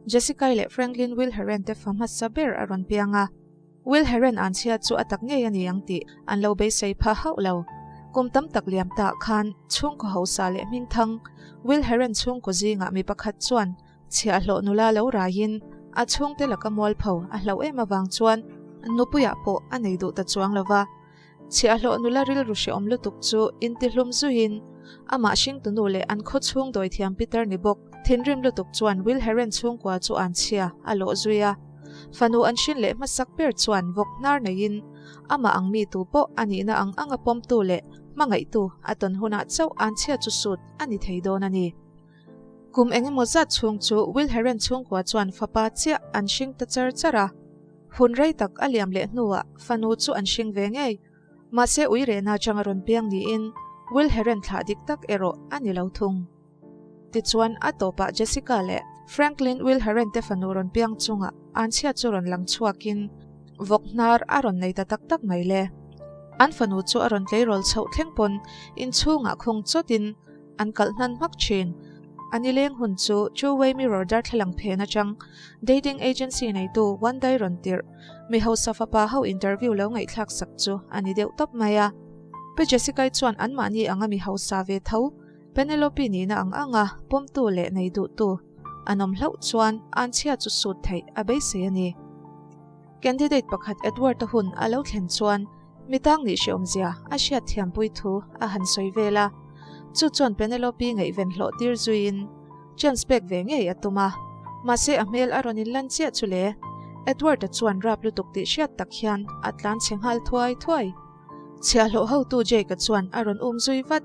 Jessica-i leh Franklin Will Herren te fa hmasa ber a rawn piang a. Will Herren an chhia chu a tak ngei a ni ang tih an lo beisei pha hauh lo. Kum tam tak liam tah khan chhungkaw hausa leh hmingthang Will Herren chhungkaw zingah mi pakhat chuan chhiahhlawh nula lo raiin a chhungte laka mualpho a hlauh em avang chuan nupuiah pawh a nei duh ta chuang lo va. Chhiahhlawh nula rilru hrehawm lutuk chu intihlum zuiin amah hringtunu leh an khawchhung dawithiam Peter ni bawk thinrim lutuk chuan Will Herren chhungkua chu an chhia a lawh zui a. Fanu an hrin leh hmasak ber chuan vawk hnar neiin amah ang mi tu pawh a nihna ang anga pawmtu leh hmangaihtu a tawn hunah chauh an chhia chu sut a ni thei dawn a ni. Kum eng emaw zat chhung chu Will Herren chhungkua chuan fapa chiah an hring ta char char a. Hun rei tak a liam leh hnuah fanu chu an hring ve ngei. Mahse ui rehna atanga rawn piang niin Will Herren thlah dik tak erawh a ni lo thung. Tichuan a tawpah Jessica leh Franklin Will Herren te fanu rawn piang chungah an chhiat chu rawn lang chhuakin vawk hnar a rawn nei ta tak tak mai le. An fanu chu a rawn tleirawl chhoh thleng pawn inchhungah khung chawtin An kalh hnan hmak thin. A nileng hun chu Two Way Mirror darthlalang phen atang dating agency neitu Wandai rawn tirh mi hausa fapa ho interview lo ngaihthlak sak chu a ni deuh tawp mai a. Pi Jessica-i chuan anmahni anga mi hausa ve tho Penelope nihna ang anga pawmtu leh nei duhtu an awm hlauh chuan anchhia chu sut theih a beisei a ni. Candidate pakhat Edward-a hun a lo thlen chuan Mi tang nih hreawmzia a hriat thiampui thu a han sawi vel a, chu chuan Penelope ngaihven hlawh tir zuiin chance pek ve ngei a tum a. Mahse a hmel a rawn inlan chiah chu le, Edward-a chuan rap lutuk tih hriat tak hian a tlan chhe nghal thuai thuai. Chhiahhlawh hotu Jake-a chuan a rawn um zui vat.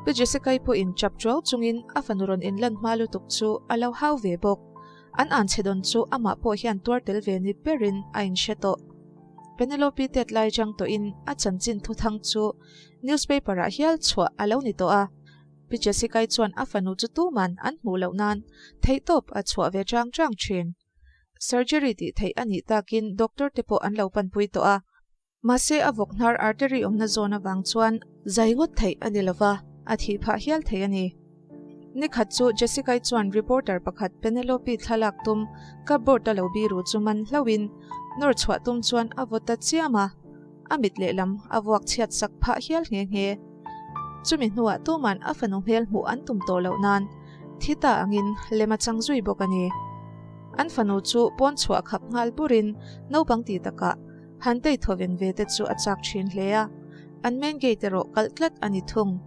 Pi Jessica-i pawhin chap chuau chungin a fanu rawn inlan hma lutuk chu a lo hau ve bawk. An anchhe dawn chu amah pawh hian tuar tel ve ni berin a inhre tawh. Penelope tet lai chang tawhin a chanchin thuthang chu newspaper ah hial chhuah a lo ni tawh a. Pi Jessica-i chuan a fanu chu tuman an hmuh loh nan theihtawp a chhuah ve chang chang thin. Surgery tih theih a nih takin doctor te pawh an lo panpui tawh a. Mahse a vawk hnar artery awmna zawn avang chuan zai ngawt theih a ni lova, a thih phah hial thei a ni. Nikhat chu Jessica-i chuan reporter pakhat Penelope thlalak tum cupboard a lo biru chu man hlauhin nawr chhuah tum chuan a vaw ta chiam a, a mit lehlam a vuak chhiat sak phah hial nghe nghe. Chumi hnuah tuman a fanu hmel hmuh an tum tawh loh nan thi ta angin lem a chang zui bawk a ni. An fanu chu pawn chhuah khap nghal burin naupang ti takah han tei thawven ve te chu a chak thin hle a, an main gate erawh kalh tlat a ni thung.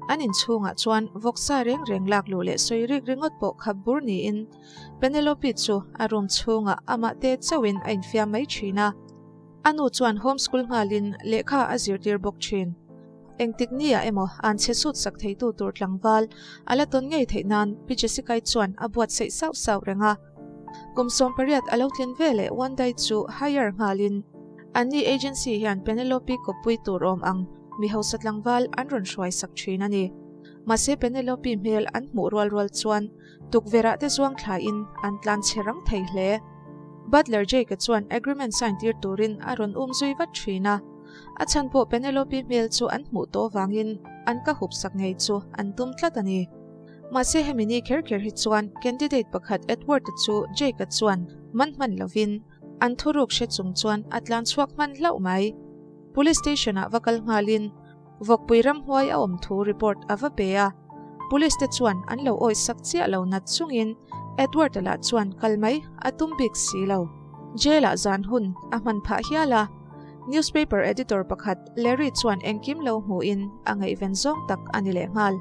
An inchhungah chuan vawksa reng reng lak luh leh sawi rik ringawt pawh khap bur niin Penelope chu a room chhungah amah te chauhin a infiam mai thin a. A nu chuan home school nghalin lehkha a zirtir bawk thin. Engtik nia emaw an chhe sut sak theitu tur tlangval a la tawn ngei theih nan Pi Jessica-i chuan a buatsaih sauh sauh reng a. Kum 18 a lo tlin ve leh Wandai chu hire nghalin anni agency hian Penelope kawppui tur awm ang mi hausa tlangval an rawn hruai sak thin a ni. Mahse Penelope hmel an hmuh rual rual chuan tukverh ah te zuang thlain an tlan chhe rang thei hle. Butler Jake-a chuan agreement sign tir turin a rawn um zui vat thin a. A chhan pawh Penelope hmel chu an hmuh tawh vangin an ka hup sak ngei chu an tum tlat a ni. Mahse hemi ni kher kher hi chuan candidate pakhat Edward-a chu Jake-a chuan man hman lovin an thuruk hre chung chuan a tlan chhuak hman hlauh mai. Police station-ah va kal nghalin vawkpui ramhuai a awm thu report a va pe a. Police te chuan an lo awih sak chiah lo nat chungin Edward-a lah chuan kal mai a tum bik si lo. Jail-ah zan hun a hman phah hial a. Newspaper editor pakhat Larry chuan engkim lo hmuhin a ngaihven zawng tak a ni lehnghal.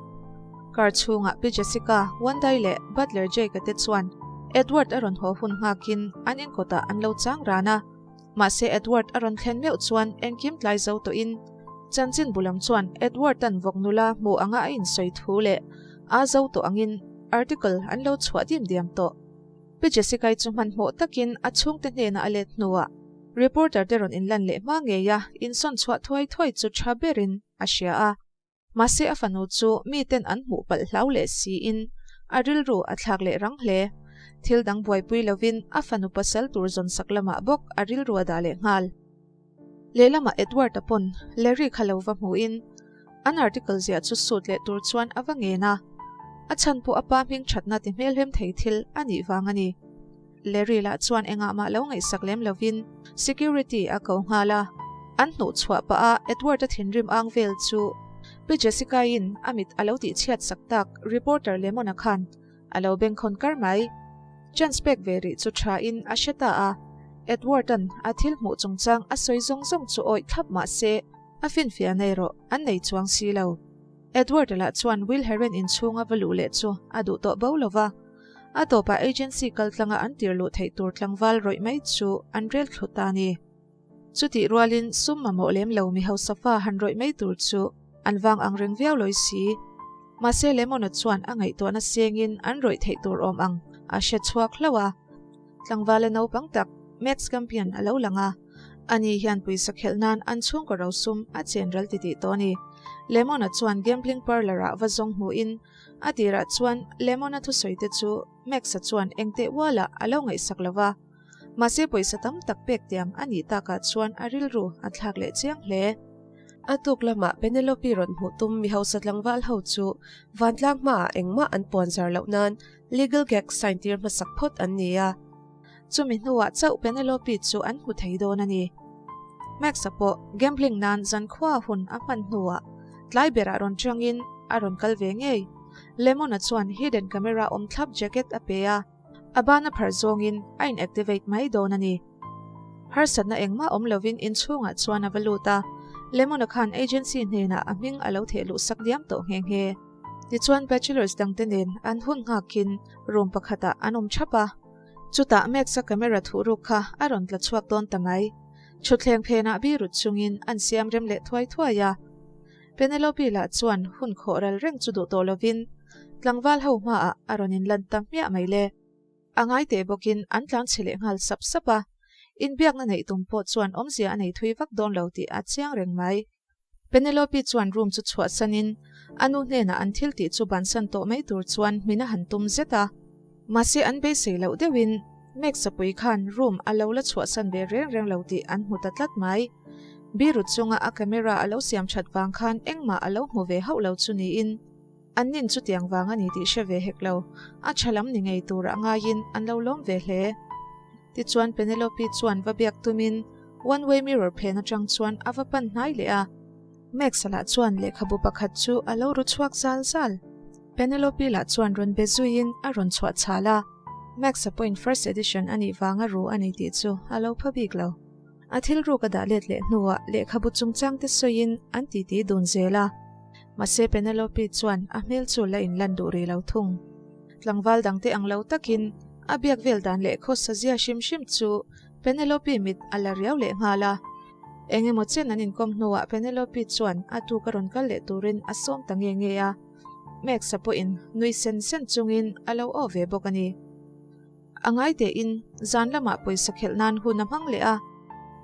Car chhungah Pi Jessica, Wandai leh Butler Jake-a te chuan Edward a rawn haw hun nghakin an inkawtah an lo chang ran a. Mahse Edward a rawn thlen meuh chuan engkim tlai zo tawhin chanchin bu lam chuan Edward-a'n vawk nula hmuh anga a insawi thu leh a zo tawh angin article an lo chhuah dim diam tawh. Pi Jessica-i chu hmanhmawh takin a chhungte hnenah a let hnuah reporter te rawn inlan leh hma ngei a insawn chhuah thuai thuai chu tha berin a hria a. Mahse a fanu chu miten an hmuh palh hlau leh siin a rilru a thlak leh rang hle. Thil dang buaipui lovin a fanu pasal tur zawn sak lamah bawk a rilru a dah leh nghal. Lehlamah Edward-a pawn Larry kha lo va hmuhin an article ziah chu sut leh tur chuan a va ngen a. A chhan pawh a pa hming thatna ti hmelhem thei thil a nih vang a ni. Larry lah chuan engah mah lo ngaihsak lem lovin security a ko nghal a. An hnuh chhuah pah a Edward-a thinrim ang vel chu Pi Jessica-in a mit a lo tihchhiat sak tak reporter Lemon-a khan a lo bengkhawn kar mai. Chance pek ve rih chu tha in a hre ta a. Edward-a'n a thil hmuh chungchang a sawi zawng zawng chu awih thlap mah se a finfiahna erawh an nei chuang si lo. Edward-a lah chuan Will Herren inchhunga va luh leh chu a duh tawh bo lo va. A tawpah agency kaltlanga an tir luh theih tur tlangval rawih mai chu an rel thlu ta a ni. Chutih rualin sum mamawh lem lo mi hausa fa han rawih mai tur chu an vang ang reng viau lawi si. Mahse Lemon-a chuan a ngaihtuahna sengin an rawih theih tur awm ang a hre chhuak hlauh a. Tlangvala naupang tak Max Campion a lo lang a, ani hian pawisa khelh nan an chhungkaw rosum a chen ral titih tawh a ni. Lemon-a chuan gambling parlour-ah va zawng hmuhin a tirah chuan Lemon-a thusawi te chu Max-a chuan engteh ualah a lo ngaihsak lo va. Mahse pawisa tam tak pek tiam a nih takah chuan a rilru a thlak leh chiang hle. A tuk lamah Penelope rawn hmuh tum mi hausa tlangval ho chu vantlang hmaah engmah an puan zar loh nan legal gag sign tir hmasak phawt an ni a. Chumi hnuah chauh Penelope chu an hmu thei dawn a ni. Max-a pawh gambling nan zankhua hun a hman hnuah tlai berah rawn tangin a rawn kal ve ngei. Lemon-a chuan hidden camera awm thlap jacket a pe a. A ban a phar zawngin a in activate mai dawn a ni. Harsatna engmah awm lovin inchhungah chuan a va lut a, Lemon-a khan agency hnenah a hming a lo theh luh sak diam tawh nghe nghe. Tichuan bachelors dangte nen an hun nghakin room pakhatah an awm thap a. Chutah Max-a camera thuhruk kha a rawn tla chhuak dawn ta mai. Thutthleng phenah birut chungin an siam rem leh thuai thuai a. Penelope lah chuan hun khawh ral reng chu duh tawh lovin tlangval ho hmaah a rawn inlan ta hmiah mai le. A ngai teh bawkin an tlan chhe leh nghal sap sap a, inbiakna neih tum pawh chuan awmzia a nei thui vak dawn lo tih a chiang reng mai. Penelope chuan room chu chhuahsanin a nu hnenah an thil tih chu bansan tawh mai tur chuan hmin a han tum zet a. Mahse an beisei loh deuhin Max-a pui khan room a lo la chhuahsan ve reng reng lo tih an hmu ta tlat mai. Biru chunga a camera a lo siam that vang khan engmah a lo hmu ve hauh lo chu niin an nin chutiang vang a ni tih hre ve hek lo. A tha lam ni ngei turah ngaiin an lo lawm ve hle. Tichuan Penelope chuan va biak tumin one way mirror phen atang chuan a va pan hnai leh a. Max-a lah chuan lehkhabu pakhat chu a lo ru chhuak zal zal. Penelope lah chuan rawn be zuiin a rawn chhuah chhal a, Max-a pawhin first edition a nih vanga ru a ni tih chu a lo pha bik lo. A thil ruk a dah let leh hnuah lehkhabu chungchang te sawiin an titi dun zel a. Mahse Penelope chuan a hmel chu la inlan duh rih lo thung. Tlangval dangte ang lo takin a biak vel dan leh khawsa zia hrim hrim chu Penelope mit a la riau leh nghal a. Eng emaw chen an inkawm hnuah Penelope chuan a tuk a rawn kal leh turin a sawm ta nge nge a. Max-a pawhin nui sen sen chungin a lo aw ve bawk a ni. A ngai tein zan lamah pawisa khelh nan hun a hmang leh a,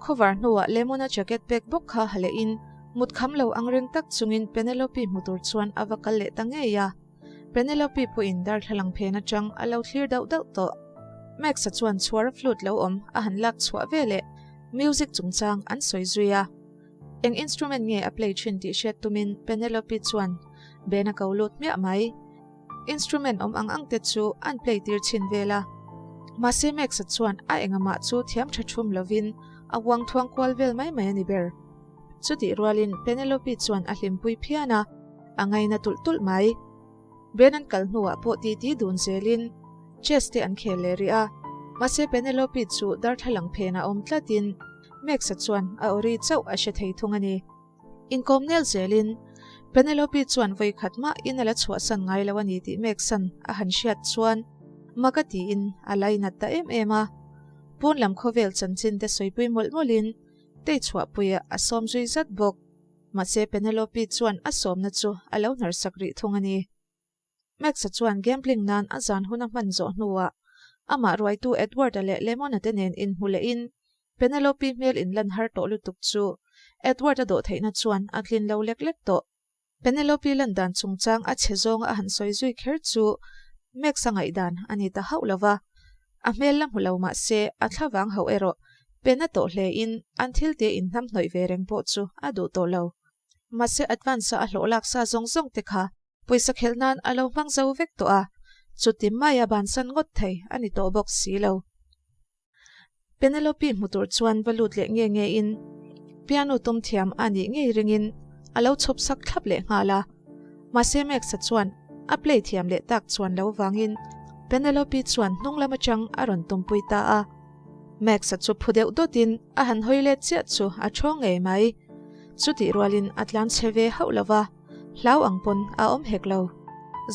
khawvar hnuah Lemon-a jacket bag bawk kha ha lehin mut kham lo ang reng tak chungin Penelope hmu tur chuan a va kal leh ta ngei a. Penelope pawhin darthlalang phen atang a lo thlir dauh dauh tawh. Max-a chuan chhuara flute lo awm a han lak chhuah veleh music chungchang an sawi zui a. Eng instrument nge a play thin tih hriat tumin Penelope chuan Ben a ko lut hmiah mai. Instrument awm ang ang te chu an play tir chhin vel a. Mahse Max-a chuan a engamah chu thiam tha thum lovin a uang thuang kual vel mai mai a ni ber. Chutih rualin Penelope chuan a hlimpui phian a, a ngaina tulh tulh mai. Ben an kal hnuah pawh titi dun zelin chess te an khel leh rih a, mahse Penelope chu darthlalang phenah awm tlatin Max-a chuan a awri chauh a hre thei thung a ni. Inkawm nel zelin Penelope chuan vawi khat mah in a la chhuahsan ngai lo a ni tih Max-a'n a han hriat chuan mak a tiin a lainat ta em em a. Pawn lam khawvel chanchin te sawipui mawlh mawlhin tei chhuahpuiah a sawm zui zat bawk. Mahse Penelope chuan a sawmna chu a lo hnarsak rih thung a ni. Max-a chuan gambling nan a zan hun a hman zawh hnuah amah ruaitu Edward-a leh Lemon-a te nen inhmu lehin Penelope hmel inlan har tawh lutuk chu Edward-a dawh theihna chuan a tlin lo lek lek tawh. Penelope lan dan chungchang a chhe zawnga a han sawi zui kher chu Max-a ngaihdan a ni ta hauh lo va. A hmel la hmu lo mah se a thlavang hauh erawh pen a tawh hlein an thilte inhnamhnawih ve reng pawh chu a duh tawh lo. Mahse advance-a a hlawh lak sa zawng zawng te kha pawisa khelh nan a lo hmang zo vek tawh a, chuti maia bansan ngawt thei a ni tawh bawk si lo. Penelope hmu tur chuan va lut leh nge nge in piano tum thiam a nih ngei ringin a lo chhawp sak thlap leh nghal a. Mahse Max-a chuan a play thiam leh tak chuan lo vangin Penelope chuan hnung lam atang a rawn tumpui ta a. Max-a chu phu deuh dawtin a han hawi let chiah chu a thawng ngei mai. Chutih rualin a tlan chhe ve hauh lo va, hlau ang pawn a awm hek lo.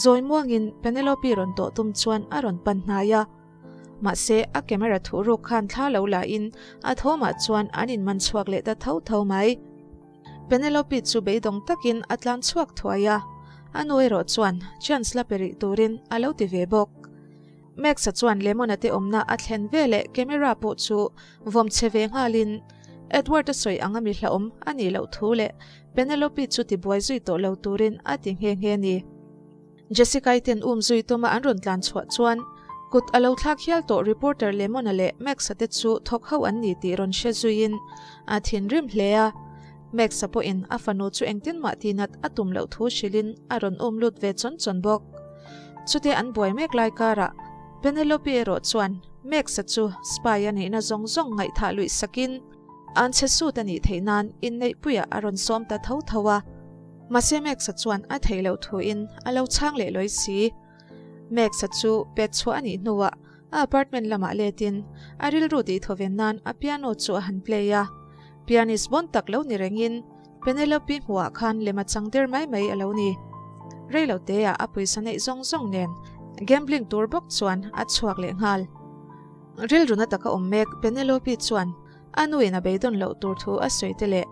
Zawi muangin Penelope rawn tawh tum chuan a rawn pan hnai a. Mahse, a camera thuhruk khan thla lo la in a thawmah chuan an inman chhuak leh ta tho tho mai. Penelope chu beidawng takin a tlan chhuak thuai a, a nu erawh chuan chance la pe rih turin a lo ti ve bawk. Max-a chuan Lemon-a te awmna a thlen veleh camera pawh chu vawm chhe ve nghalin Edward-a sawi anga mi hlauhawm a nih loh thu leh Penelope chu tibuai zui tawh lo turin a ti nghe nghe ni. Jessica-i ten um zui tuma an rawn tlan chhuah chuan kut a lo thlak hial tawh reporter Lemon-a leh Max-a te chu thawk ho an ni tih rawn hre zuiin a thinrim hle a. Max-a pawhin a fanu chu engtin mah tinat a tum loh thu hrilhin a rawn um lut ve chawn chawn bawk. Chute an buai mek lai karah Penelope erawh chuan Max-a chu spy a nihna zawng zawng ngaihthah luih sakin an chhe sut a nih theih nan inneihpuiah a rawn sawm ta tho tho a. Mahse Max-a chuan a theih loh thuin a lo chhang leh lawi si. Max-a chu pet chhuah a nih hnuah a apartment lamah letin a rilru tih thawven nan a piano chu a han play a. Pianist bawn tak lo ni rengin Penelope hmuhah khan lem a chang der mai mai a lo ni. Reilo teah a pawisa neih zawng zawng nen gambling tur bawk chuan a chhuak leh nghal. Rilru na taka awm mek Penelope chuan a nuin a beidawn loh tur thu a sawi te leh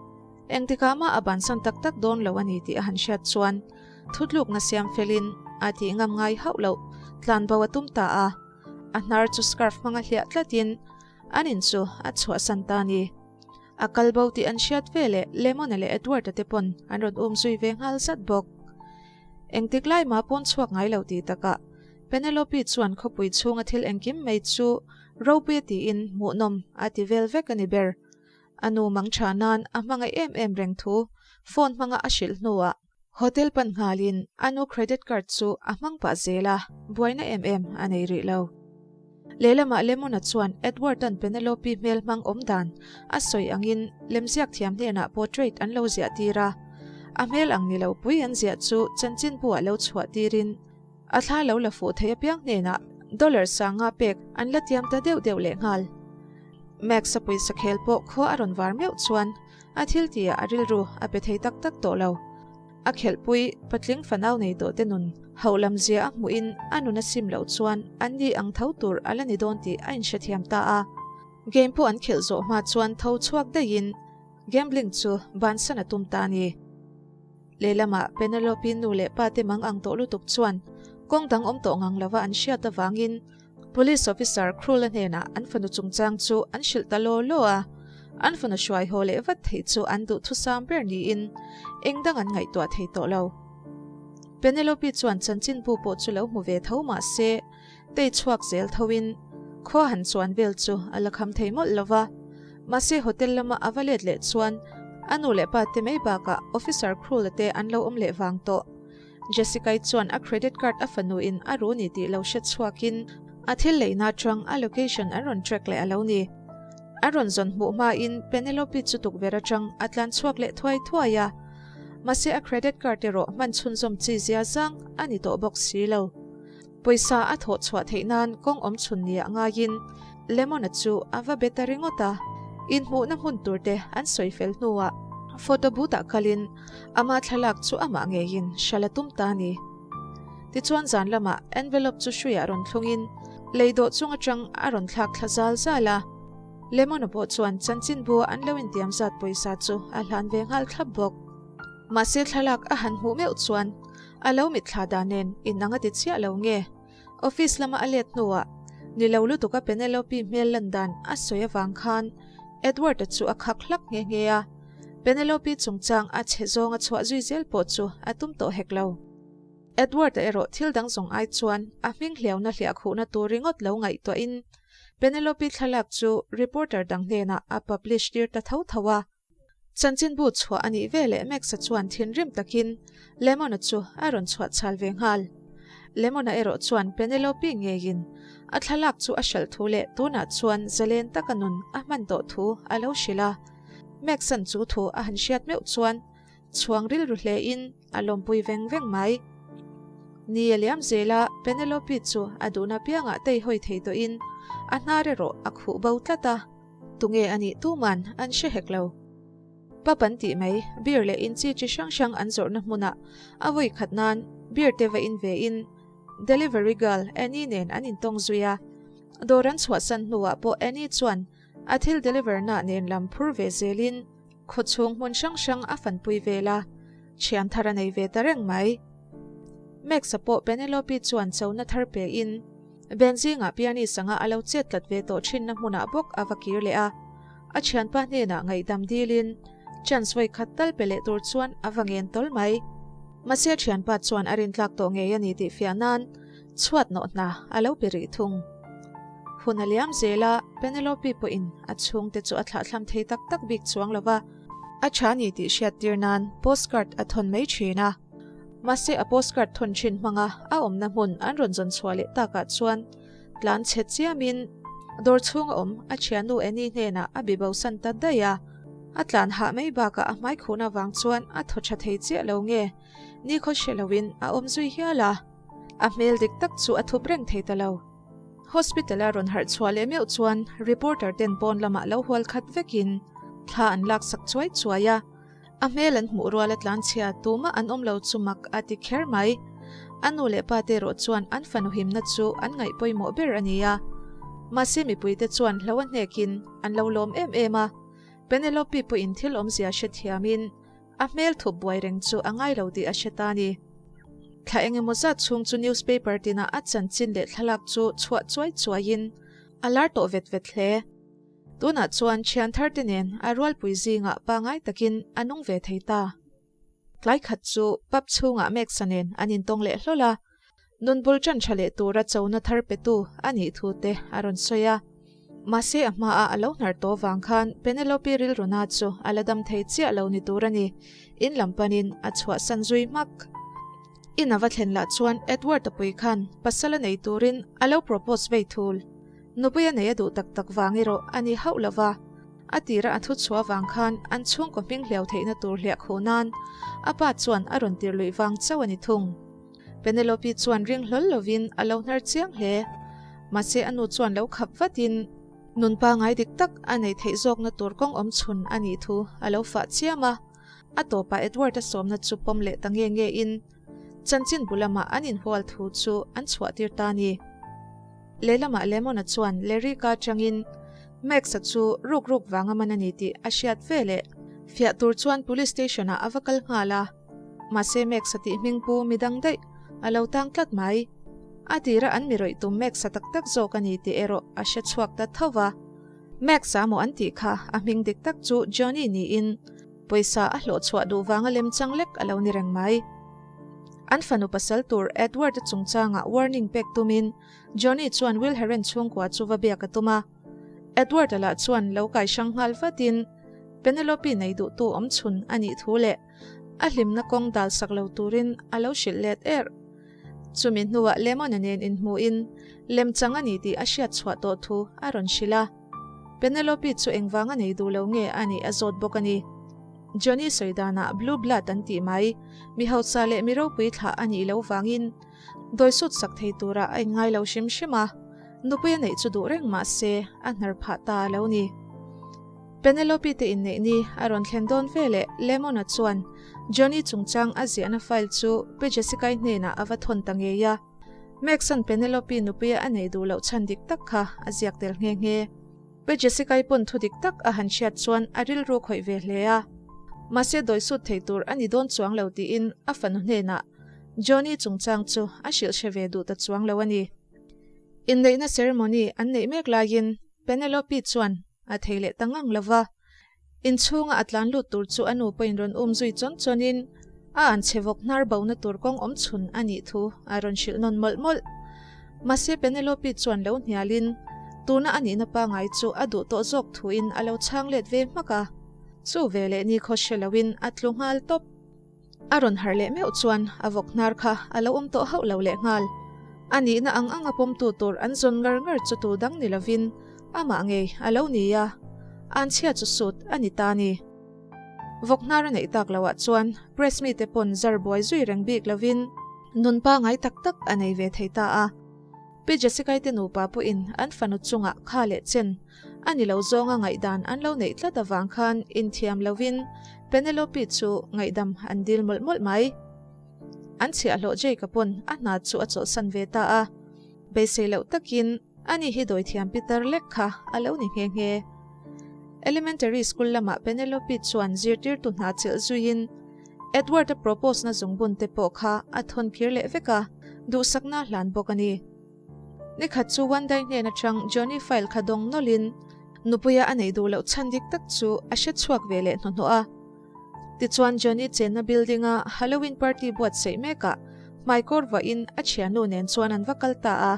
Engtikah mah a bansan tak tak dawn lo a ni tih a han hriat chuan thutlukna siam felin a tih ngam ngai hauh loh tlan bo a tum ta a, a hnar chu scarf hmanga hliah tlatin an in chu a chhuahsan ta a ni. A kal bo tih an hriat veleh Lemon-a leh Edward-a te pawn an rawn um zui ve nghal zat bawk. Engtik lai mah pawn chhuak ngai lo tih takah Penelope chuan khawpui chhunga thil engkim mai chu ropui a tiin hmuhnawm a ti vel vek a ni ber. A nu mang tha nan a hmangaih em em reng thu phone hmanga a hrilh hnuah hotel pan nghalin a nu credit card chu a hmang pah zel a, buaina em em a nei rih lo. Lehlamah Lemon-a chuan Edward-a'n Penelope hmel hmang awm dan a sawi angin lemziak thiam hnenah portrait an lo ziah tir a, a hmel ang ni lo pui an ziah chu chanchinbu ah lo chhuah tirin A thla lo la fuh thei apiang hnenah dollar sanga pek an la tiam ta deuh deuh leh nghal. Max a pawisa khel pawh khua a rawn var meuh chuan a thil tihah a rilru a pe thei tak tak tawh lo. A khelhpui patling fanau nei tawh te nun hauh lam zia a hmuhin a nun a sim loh chuan an ni ang tho tur a la ni dawn tih a inhrethiam ta a. Game pawh an khelh zawh hma chuan tho chhuak daihin gambling chu bansan a tum ta a ni. Lehlamah Penelope nu leh pa te mang ang tawh lutuk chuan kawng dang awm tawh ngang lova an hriat avangin Police Officer Krul-a hnenah an fanu chungchang chu an hrilh ta law law a, an fanu hruai haw leh vat theih chu an duhthusam ber niin eng dang an ngaihtuah thei tawh lo. Penelope chuan chanchinbu pawh chu lo hmu ve tho mah se tei chhuak zel thoin khua han chuan vel chu a la kham thei mawlh lo va. Mahse hotel lama a va let leh chuan a nu leh pa te mai bakah officer Krul-a te an lo awm leh vang tawh. Jessica-i chuan a credit card a fanu in a ru ni tih lo hre chhuakin a thil leihna atang a location an rawn track leh a lo ni. An rawn zawn hmuh hmain Penelope chu tukverh atang a tlan chhuak leh thuai thuai a. Mahse a credit card erawh hman chhunzawm chi zia zang a ni tawh bawk si lo. Pawisa a thawh chhuah theih nan kawng awm chhun nia ngaiin Lemon-a chu a va be ta ringawt a, inhmuhna hmun tur te an sawi fel hnuah photo booth-ah kalin ama thlalak chu amah ngeiin hral a tum ta a ni. Tichuan zan lamah envelope chu hruiah rawn thlungin lei dawh chung atang a rawn thlak thla zal zal a, Lemon-a pawh chuan chanchinbu an lo intiam zat pawisa chu a hlan ve nghal thlap bawk. Mahse thlalak a han hmuh meuh chuan A lo mitthla dan nen inang a ti chiah lo nge? Office lama a let hnuah ni lo lutuka Penelope hmel lan dan a sawi avang khan Edward-a chu a khak hlak nghe nghe a. Penelope chungchang a chhe zawng a chhuah zui zel pawh chu a tum tawh hek lo. Edward-a erawh thil dang zawng ai chuan a hming hliauna hliah khuhna tur ringawt lo ngaihtuahin Penelope thlalak chu reporter dang hnenah a publish tir ta tho tho a. Chanchinbu chhuah a nih veleh Max-a chuan thinrim takin Lemon-a chu a rawn chhuah chhal ve nghal. Lemon-a erawh chuan Penelope ngeiin A thlalak chu a hralh thu leh tunah chuan zalen taka nun a hman tawh thu a lo hrilh a. Max-a'n chu thu a han hriat meuh chuan chhuang rilru hlein a lawmpui veng veng mai. Ni a liam zel a, Penelope chu a duhna piangah teihawi thei tawhin a hnar erawh a khuh bo tlat a. Tunge a nih tuman an hre hek lo. Pub an tih mai, beer leh in chi chi hrang hrang an zawrhna hmunah a vawi khat nan beer te va in ve in delivery girl Annie nen an intawng zui a. Dawr an chhuahsan hnuah pawh Annie chuan a thil deliver na nen lam phur ve zelin khawchhung hmun hrang hrang a fanpui vel a, thian thar a nei ve ta reng mai. Max-a pawh Penelope chuan chona thar pe in Ben zingah pianist anga a lo chet tlat ve tawh thinna hmunah bawk a va kir leh a. A thianpa hnenah ngaihdam dilin chance vawi khat tal pe leh tur chuan a va ngen tawl mai. Mahse a thianpa chuan a rintlak tawh ngei a ni tih fiah nan chhuat nawh hna a lo pe rih thung. Hun a liam zel a, Penelope pawhin a chhungte chu a thlahthlam thei tak tak bik chuang lo va, a tha ni tih hriattir nan postcard a thawn mai thin a. Mahse a postcard thawn thin hmanga a awmna hmun an rawn zawn chhuah leh takah chuan tlan chhe chiamin dawr chhunga awm a thiannu Annie hnenah a bi bosan ta daih a. A tlan hah mai bakah a hmai khuhna vang chuan a thaw tha thei chiah lo nge nikhaw hre loin a awm zui hial a. A hmel dik tak chu a thup reng thei ta lo. Hospital a rawn harh chhuah leh meuh chuan reporter ten pawn lamah lo hual khat vekin thla an laksak chuai chuai a. A hmel an hmuh rual a tlanchhia tumah an awm lo chu mak a ti kher mai. A nu leh pa te erawh chuan an fanu himna chu an ngaih pawimawh ber a ni a. Mahse mipuite chuan hlo a hnekin an lo lawm em em a. Penelope pawhin thil awmzia hrethiamin a hmel thup buai reng chu a ngai lo tih a hre ta a ni. Thla engemaw zat chhung chu newspaper tinah a chanchin leh thlalak chu chhuah chuai chuaiin a lar tawh vet vet hle. Tunah chuan thian thar te nen a rualpui zingah pangai takin a nung ve thei ta. Tlai khat chu pub chhungah Max-a nen an intawng leh hlawl a, nun bul ṭan ṭha leh tura chona thar petu a nih thu te a rawn sawi a. Mahse a hmaah a lo hnar tawh vang khan Penelope rilruna chu a la dam thei chiah lo ni tur a ni, in lam panin a chhuahsan zui hmak. In a va thlen lah chuan Edward-a pui khan pasal a nei turin a lo propose vei thul. Nupui a nei a duh tak tak vang erawh a ni hauh lo va, a tira a thu chhuah vang khan an chhungkaw hming hliau theihna tur hliah khuh nan a pa chuan a rawn tir luih vang chauh a ni thung. Penelope chuan ring hlawl lovin a lo hnar chiang hle. Mahse a nu chuan lo khap vatin nun pangai dik tak a neih theih zawkna tur kawng awm chhun a nih thu a lo fah chiam a. A tawpah Edward-a sawmna chu pawm leh ta nge nge in Chanchin bu lamah an inhual thu chu an chhuahtir ta a ni. Lehlamah Lemon-a chuan Larry-ka atangin Max-a chu ruk ruk vanga man a ni tih a hriat ve leh fiah tur chuan Police Station-ah a va kal nghal a. Mahse Max-a tih hming pu midang daih a lo tang tlat mai. A tira an mi rawih tum Max-a tak tak zawk a ni tih erawh a hre chhuak ta tho va. Max-a maw an tih kha a hming dik tak chu Johnny niin Pawisa a hlawh chhuah duh vanga lemchang lek a lo ni reng mai. An fanu pasal tur Edward-a chungchangah warning pek tumin Johnny chuan Will Herren chhungkua chu va biak a tum a. Edward-a lah chuan lo kai hrang nghal vatin Penelope nei duhtu awm chhun a nih thu leh a hlimna kawng dal sak lo turin a lo hrilh let er. Chumi hnuah Lemon-a nen inhmuhin lemchang a ni tih a hriat chhuah tawh thu a rawn hrilh a. Penelope chu engvang a nei duh lo nge a nih a zawt bawk a ni. Johnny sawi danah blue blood an tih mai, mi hausa leh mi ropui thlah a nih loh vangin dawi sut sak thei turah a inngai lo hrim hrim a, nupui a neih chu duh reng mah se a hnar phah ta a lo ni. Penelope te inneih ni a rawn thlen dawn ve leh Lemon-a chuan Johnny chungchang a ziahna file chu Pi Jessica-i hnenah a va thawn ta ngei a. Max-a'n Penelope nupuia a neih duh loh chhan dik tak kha a ziak tel nghe nghe. Pi Jessica-i pawn thu dik tak a han hriat chuan a rilru khawih ve hle a. Mahse dawi sut thei tur a ni dawn chuang lo tiin a fanu hnenah Johnny chungchang chu a hrilh hre ve duh ta chuang lo a ni. Inneihna ceremony an neih mek laiin Penelope chuan a thei leh ta ngang lo va. Inchhunga a tlan lut tur chu a nu pawhin rawn um zui chawn chawnin a an chhe vawk hnar bona tur kawng awm chhun a nih thu a rawn hrilh nawn mawlh mawlh. Mahse Penelope chuan lo hnialin tuna a nihna pangai chu a duh tawh zawk thuin a lo chhang let ve hmak a. Chu veleh nikhaw hre loin a tlu nghal tawp. A rawn harh leh meuh chuan a vawk hnar kha a lo awm tawh hauh lo leh nghal. A nihna ang anga pawmtu tur an zawn ngar ngar chu tu dang ni lovin amah ngei a lo ni a, anchhia chu sut a ni ta ni. Vawk hnar a neih tak loah chuan press mite pawn zar buai zui reng bik lovin nun pangai tak tak a nei ve thei ta a. Pi Jessica-i te nupa pawhin an fanu chungah kha leh chen a ni lo zawnga ngaihdan an lo neih tlat avang khan inthiam lovin Penelope chu ngaihdam an dil mawlh mawlh mai. An chhiahhlawh Jake-a pawn a hna chu a chawlhsan ve ta a, beisei loh takin ani hi dawithiam pitar lek kha a lo ni nghe nghe. Elementary school lamah Penelope chuan zirtirtu hna chelh zuiin Edward-a propose na zungbun te pawh kha a thawn phir leh vek a, duhsakna a hlan bawk a ni. Nikhat chu Wandai hnen atang Johnny file kha dawng nawlhin nupuia a neih duh loh chhan dik tak chu a hre chhuak ve leh hnuhnawh a. Tichuan Johnny chenna building a Halloween party buatsaih mekah hmaikawr vahin a thiannu nen chuan an va kal ta a.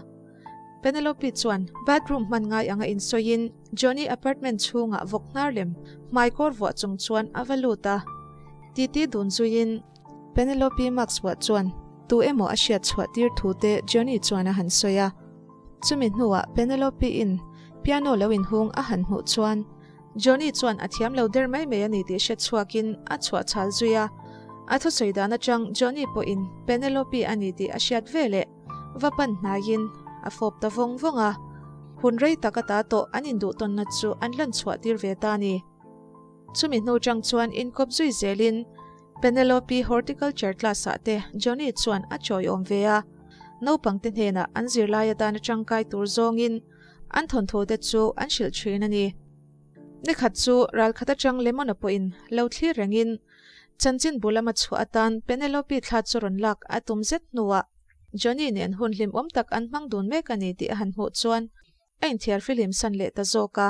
Penelope chuan bathroom hman ngai anga insawiin Johnny apartment chhungah vawk hnar lem hmaikawr vuah chung chuan a va lut a. Titi dun zuiin Penelope mask vuah chuan tu emaw a hriat chhuah tir thu te Johnny chuan a han sawi a. Chumi hnuah Penelope in piano lo inhung a han hmuh chuan Johnny chuan a thiam lo der mai mai a ni tih hre chhuakin a chhuah chhal zui a. A thusawi dan atang Johnny pawhin Penelope a ni tih a hriat veleh va pan hnaiin a fawp ta vawng vawng a. Hun rei tak ata tawh an induhtawnna chu an lan chhuah tir ve ta a ni. Chumi hnu chang chuan inkawp zui zelin Penelope Horticulture class ah te Johnny chuan a chawiawm ve a. Naupang te hnenah an zirlai atana tangkai tur zawngin an thawnthu te chu an hrilh thin a ni. Nikhat chu ralkhat atang Lemon-a pawhin lo thlir rengin chanchin bu lama chhuah atan Penelope thla chu rawn lak a tum zet hnuah Johnny nen hun hlimawm tak an hmang dun mek a ni tih a han hmuh chuan a inthiar fihlim san leh ta zawk a.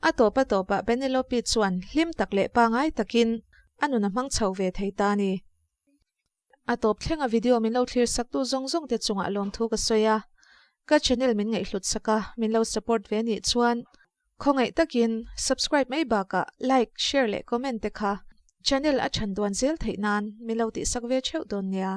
A tawp a tawpah Penelope chuan hlim tak leh pangai takin a nun a hmang chho ve thei ta a ni. A tawp thlenga video min lo thlir saktu zawng zawng te chungah lawmthu ka sawi a, ka channel min ngaihhlut sak a, min lo support ve nih chuan khawngaih takin subscribe mai bakah like, share leh comment te kha channel a chhan duan zel theih nan min lo tihsak ve theuh dawn nia.